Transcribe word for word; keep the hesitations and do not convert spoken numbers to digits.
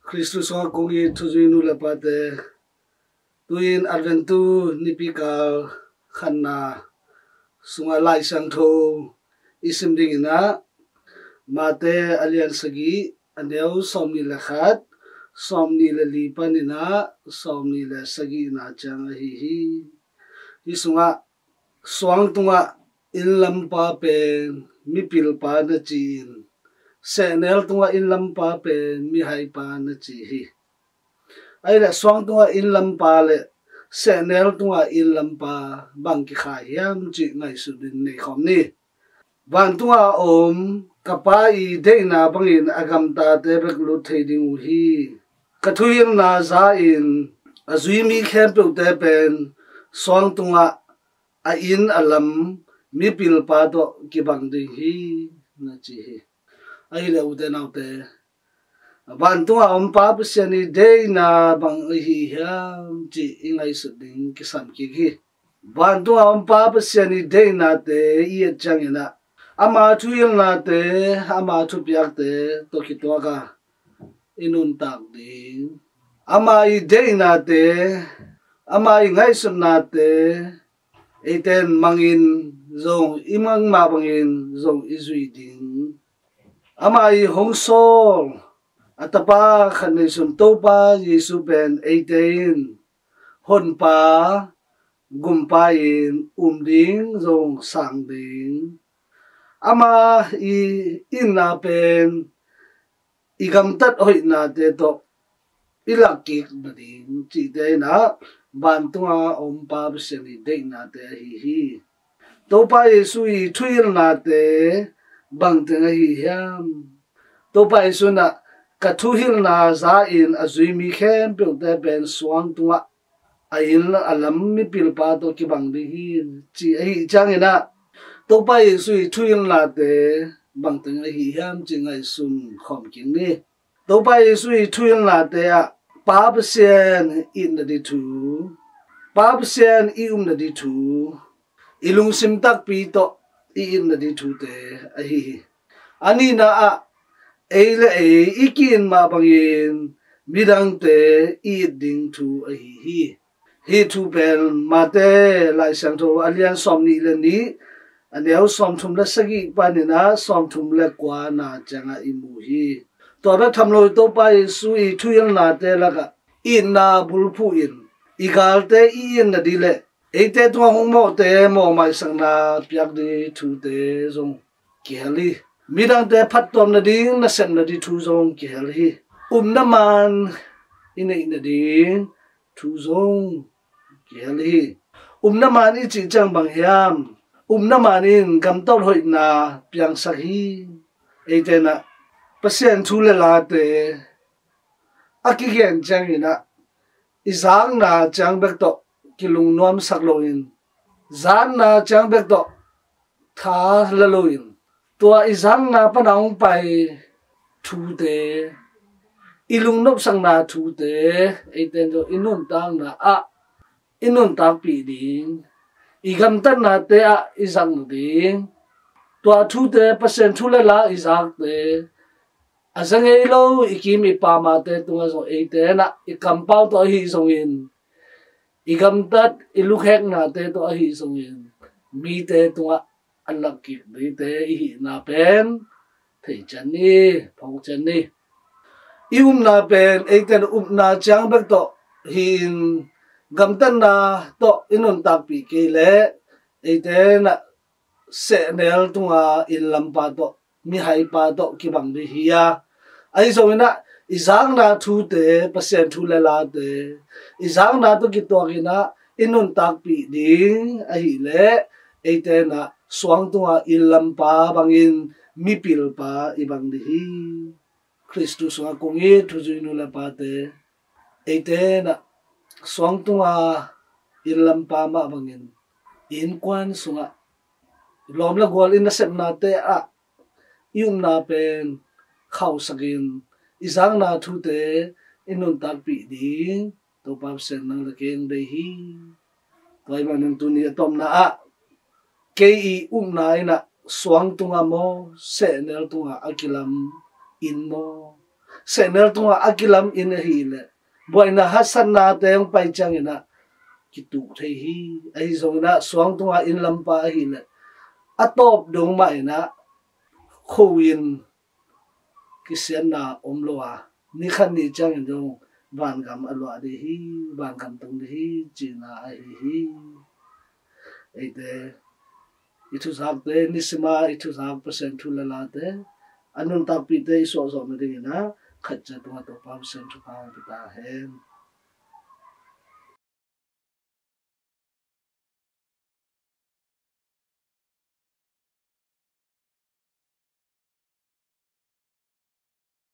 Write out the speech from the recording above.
Khristu sungah kong it thuzui nu le pate, tu-in Adventu nipi kal khatna sungah Lai Siangtho i sim dingin ah, Mate a lian sagih, a neu sawmnih le khat, sawmnih le li panin ah sawmnih le sagihna ciang ahi hi. Hi sungah, suang tungah innlampa pen mipilpa na ci-in, sehnel tungah innlampa pen mihaipa na ci hi. Ahih leh suang tungah innlampa le sehnel tungah innlampa bang kikhai hiam cih ngaihsut in nei khawm ni. Vantunga om ka Pa i deihna bangin a gamtate bek lut thei ding uh hi. Ka thuhilhna za-in a zui mi khempeuhte pen suang tungah a inn a lam mipilpa tawh kibang ding hi, na ci hi. Ahih leh ute naute, vantunga om Pa Pasian i deihna bang ahi hiam cih i ngaihsut ding kisam kik hi. Vantunga om Pa Pasian i deihnate i et ciangin ah, ama thuhilhnate, ama thupiakte tawh kituak a i nuntak ding, ama i deihnate, ama i ngaihsutnate eite in mangin zong, i mang mah bangin zong i zui ding, ama i hong sawl a Tapa khat neisun Topa Jesu pen eite in Honpa, Gumpa in um ding zong sang ding, ama i itna pen i gamtat hoihnate tawh i lakkik nading cihte in ah vantunga om Pa Pasian i deihnate ahi hi. Topa Jesu i thuhilhnate bangteng ahi hiam? Topa Jesu in ah, ka thuhilhna za-in a zui mi khempeuhte pen suang tungah a inn a lam mipilpa tawh kibang ding hi, ci ahih ciangin ah, Topa Jesu i thuhilhnate bangteng ahi hiam cih ngaihsun khawm kik ni. Topa Jesu i thuhilhnate ah Pa Pasian itna ding thu, Pa Pasian i upna ding thu, i lungsim takpi tawh i itna ding thute ahi hi. A nihna ah, ei le ei i ki-it mah bangin midangte i it ding thu ahi hi. Hih thu pen Mate Lai Siangtho a lian sawmnih le nih, a neu sawmthum le sagih panin ah sawmthum le kuana ciangah i mu hi. Tua bek tham lo, Topa Jesu i thuhilhnate lakah itna bulphuh in i galte i itna ding le eite tungah hong mawhte mawhmaisakna piak ding thute zong kihel hi. Midangte phattuam nading, nasep nading thu zong kihel hi. Upna man i neih nading thu zong kihel hi. Upna man i cih ciang bang hiam? Upna man in gamtat hoihna piangsak hi. Eite in ah Pasian thu le late a kigen ciangin ah i zakna ciang bek tawh kilungnuamsak loin, zatna ciang bek tawh tha la loin, tua i zakna pan a hong pai thute, i lungnopsakna thute, eite in zong i nuntakna ah i nuntakpih ding, i gamtatnate ah i zak nading, tua thute, Pasian thu le la i zakte, a za ngei lo i kim i pamate tungah zong eite in ah i kampau tawh ahi zongin, i gamtat i lukheknate tawh ahi zongin, mite tungah a lakkik dingte i hihna pen thei cian ni, phawk cian ni. I upna pen eite in upna ciang bek tawh hi-in, gamtatna tawh i nuntakpih kei leh eite in ah sehnel tunga innlampa tawh, mihaipa tawh kibang ding hi a, ahi zongin ah i zakna thute, Pasian thu le late i zakna tawh kituakin ah i nuntakpih ding ahih leh eite in ah suang tunga innlampa bangin mipilpa i bang ding hi. Khristu sungah kong it thuzui nu le pate, eite in ah suang tunga innlampa mah bangin i innkuan sungah, lawm le gual i nasepnate ah i upna pen khauhsakin, i zakna thute i nuntakpih ding Topa Pasian nang le kei hong deih hi. Tua ahih manin tuni a tawpna ah, kei i upna in ah suang tunga maw, sehnel tunga a kilam inn maw, sehnel tungah a kilam in ahileh buaina haksatnate hong pai ciangin ah kituk thei hi. Ahi zongin ah suang tungah inn lampa ahileh a tawp dong mah in ah khuin kisiatna om lo a, ni khat ni ciangin zong vangam a luah ding hi, vangam tung ding hi, cihna ahi hi. Eite i thuzakte, nisima i thuzak Pasian thu le late, a nuntakpihte i suahzawh nadingin ah khat ciat tungah Topa Pasian thupha hong pia ta hen.